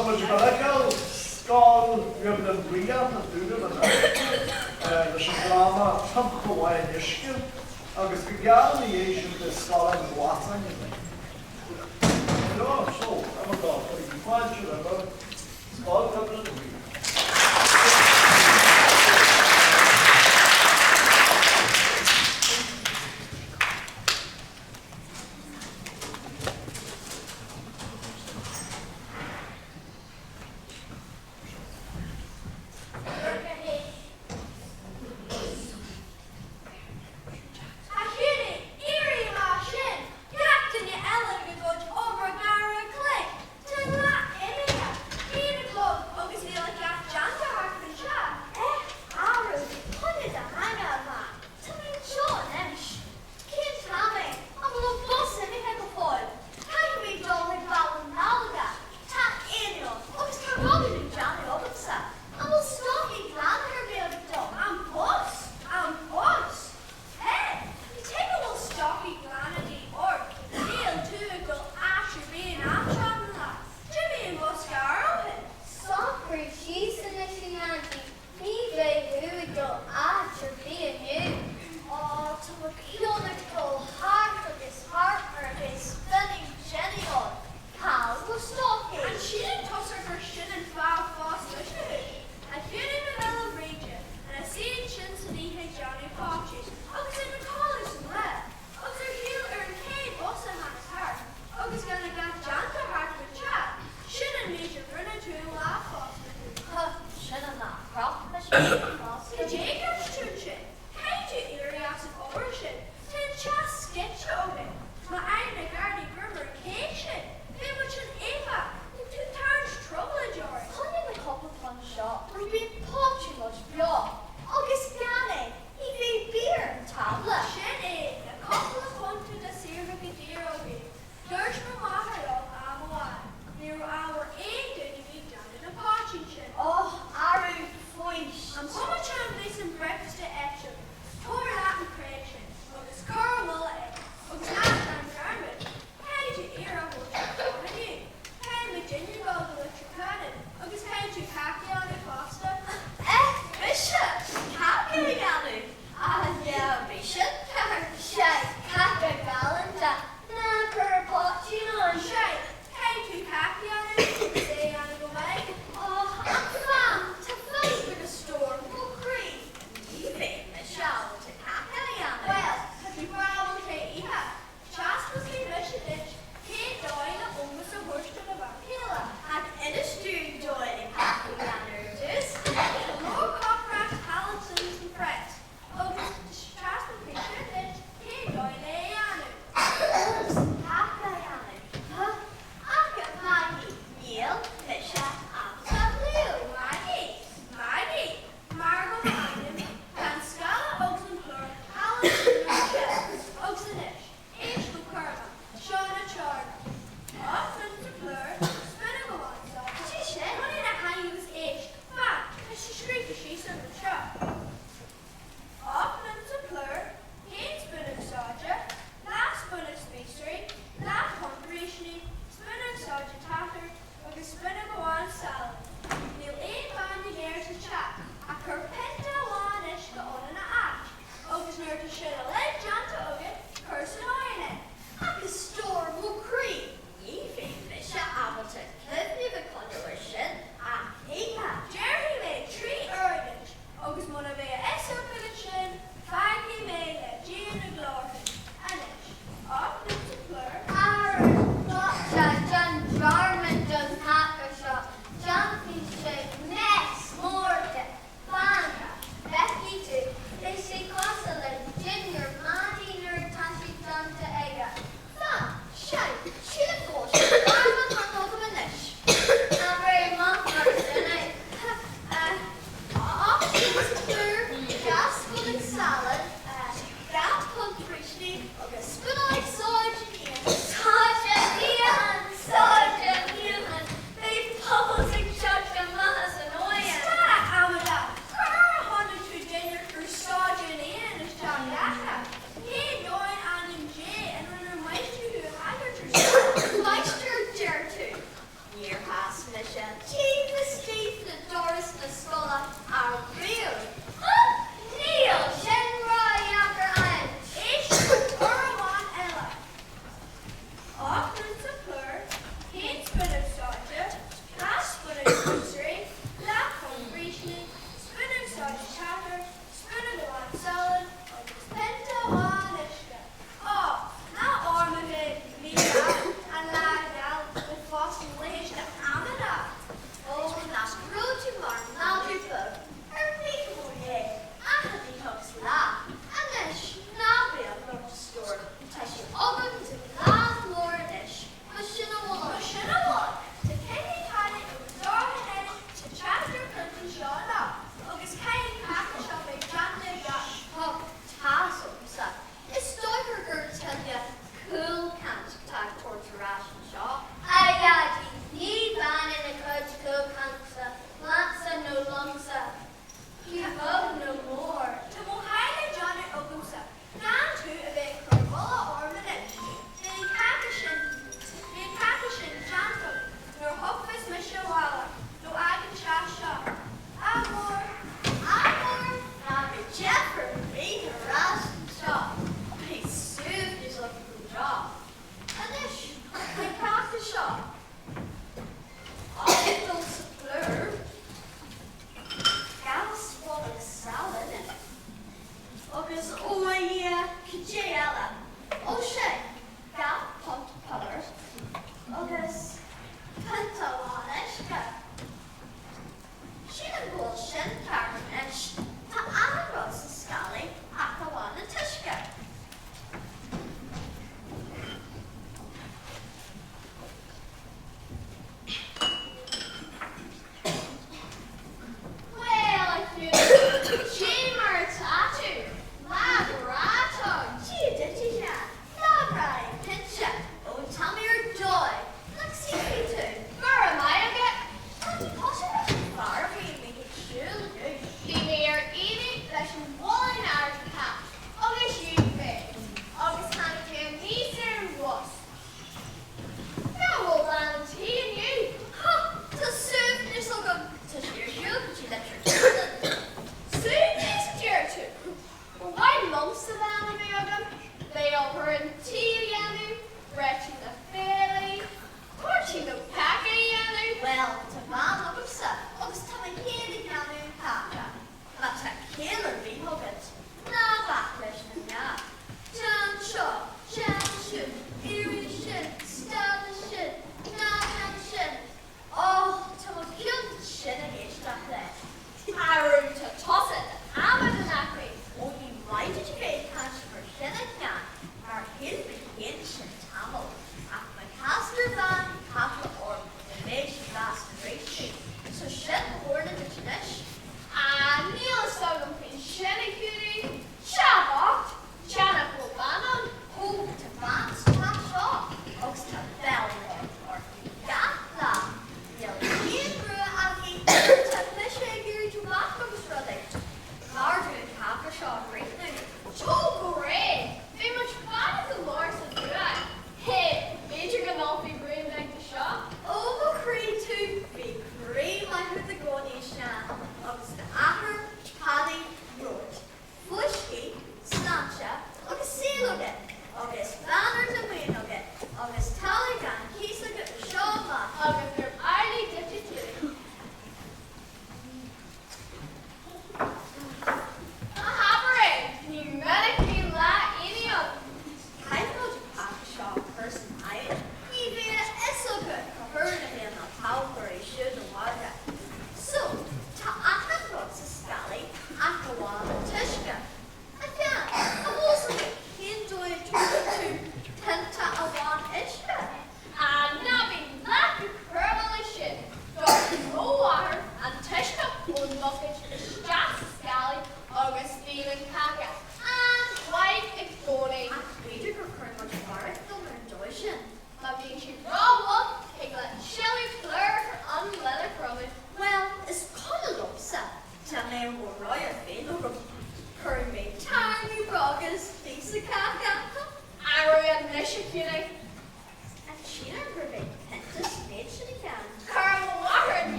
Tá muid ag dul a fheiceáil Scoil Dhuibhne Riabhach i Dúnaibh anocht leis an dráma Tumcha Mhaigh an Uisce agus go gearr ina dhiaidh sin beidh Scoil an Ghlasáin againn. Seo, so, tá muid ag dul, cuirigí fáilte roimh Scoil Dhuibhne Riabhach. A Hughie, éirigh amach sin! Gach duine eile ag a gcuid obair gar an chloig. Tá an lá imithe. 1 a chlog agus níl a dhath.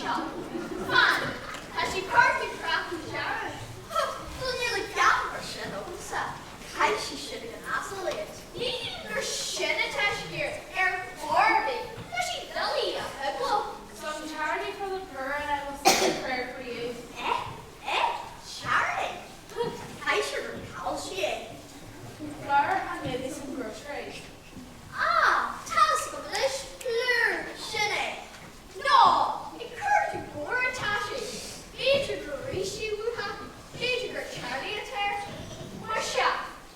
seo. Fan, tá sí curtha craiceann dearg. Huh, bhuel níl a dhath mar sin agamsa. Caithfidh sí sin ag an asal iad. Ní gur sin atá sí ag iarraidh ar chor ar bith. Tá sí doiligh a thuigbheáil. Some charity for the poor and I will say a prayer for you. Eh? Eh? Charity? Huh, caithfidh sé gur chaill sí é. Flour and maybe some groceries. Ah, tá's agam anois, plúr, sin é. Nó, ag cuartú óir atá sí. B'fhéidir gur rith sí uathu, b'fhéidir gur Charlie atá air. Muise,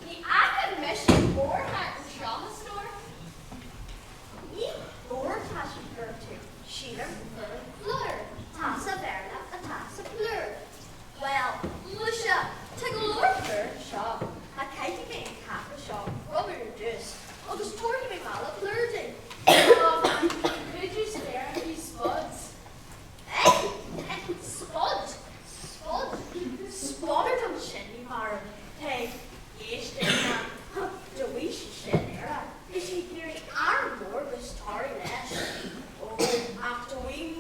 ní fhaca mise ór thart anseo, a stór. Ní ór atá sí ag cuartú, sílim gur plúr atá sa Bhéarla atá sa plúr. Bhuel, muise, tá go leor plúir anseo, ach caithfidh mé an caife seo a phromhadh ar dtús agus tabharfaidh mé mála plúir di. Oh, could you spare a few spuds? Eh? Eh? Spud? Spud? Spud ansin, ní mar Té, éist linn, do bhí sí sin ar a, bhí sí ag iarraidh arm mór agus tarraing leis. Ó, ach do bhí.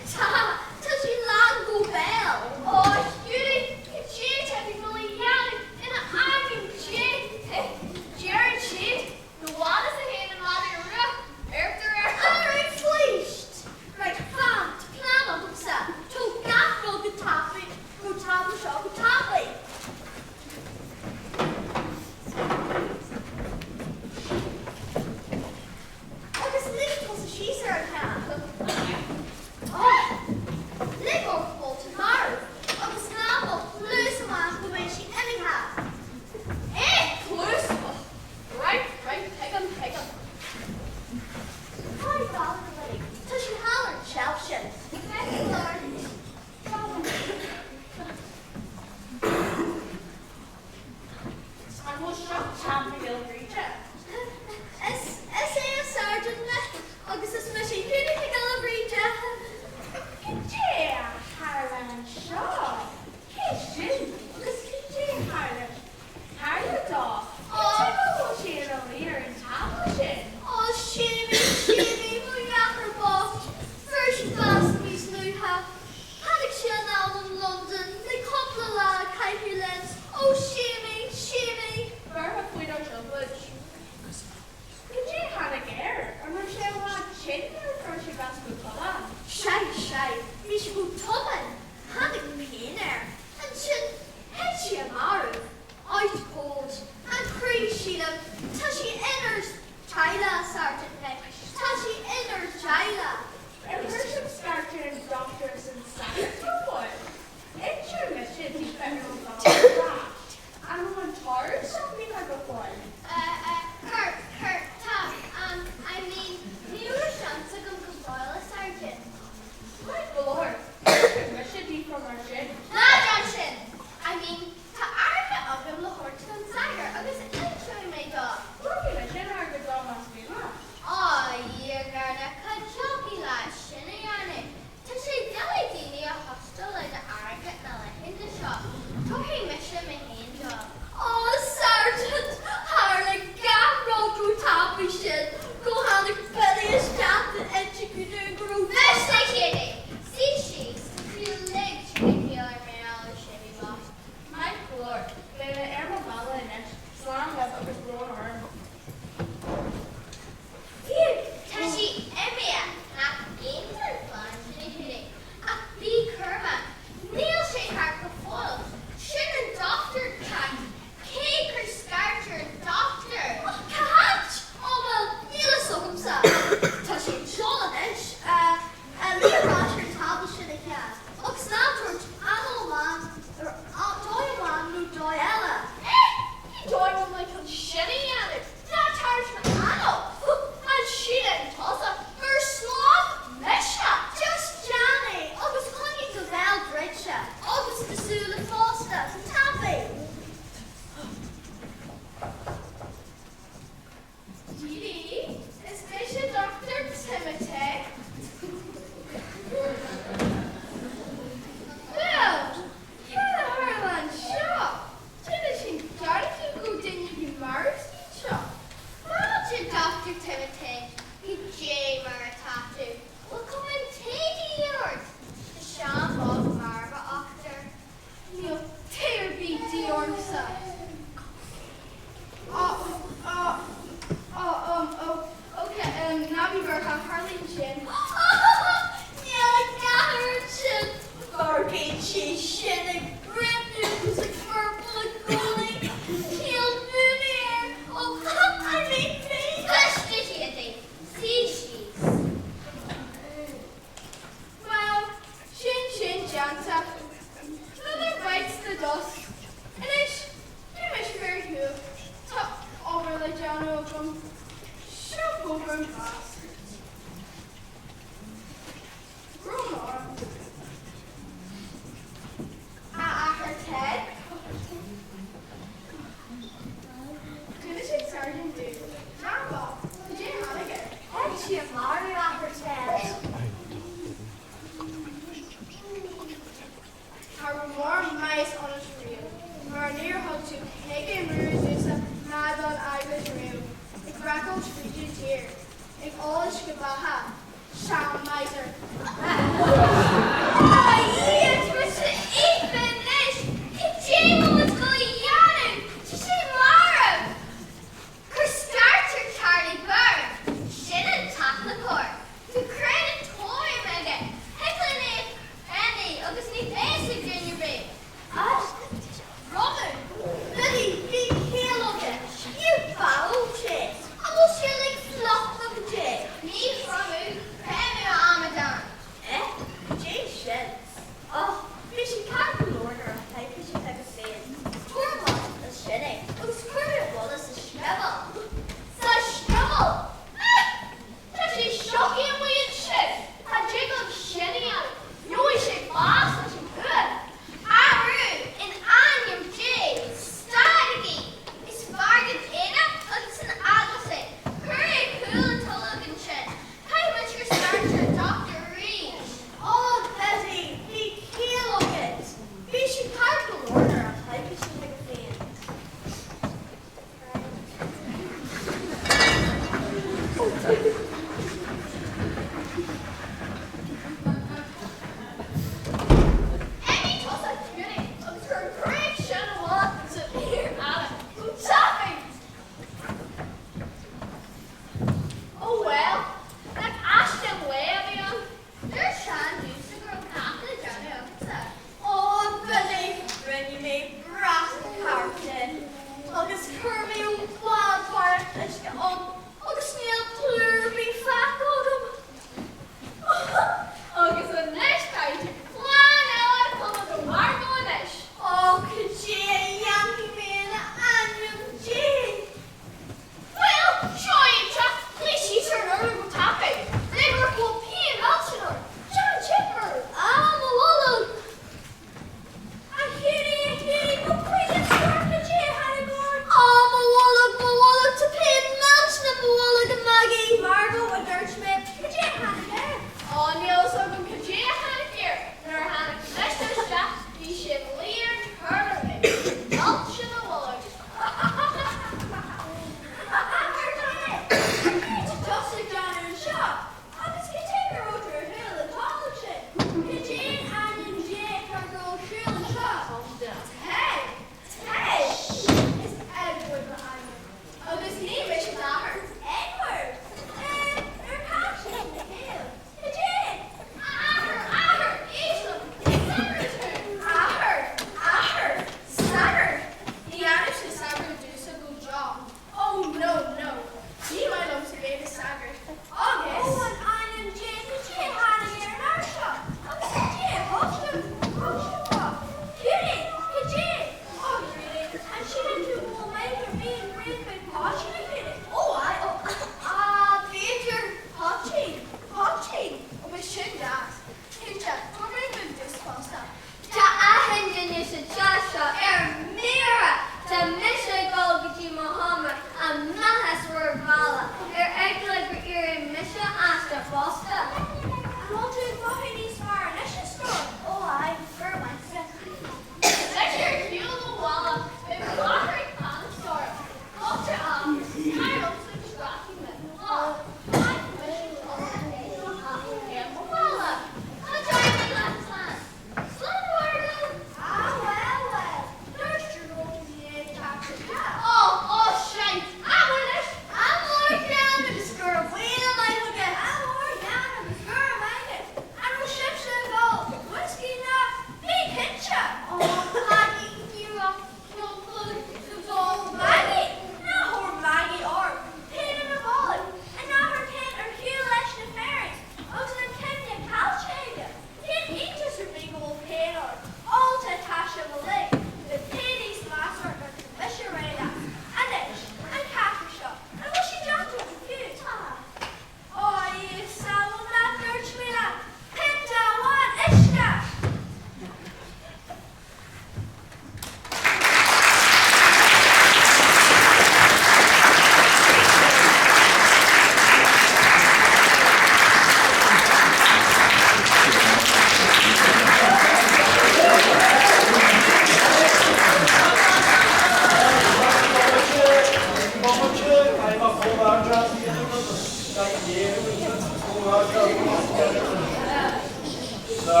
Na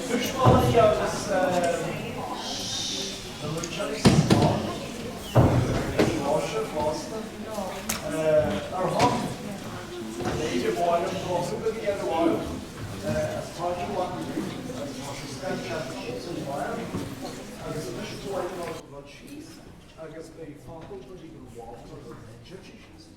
tuismitheoirí agus na múinteoirí sa scoil, Róise fosta, ar shon Léide Mháire Dósa go dtí ar bháire as Páirc Mhac agus tá sé scoil sa bhaile agus anois go bhfuil an rud síos agus beidh focal go dtí go bhfágtar go n-inseoidh sí síos.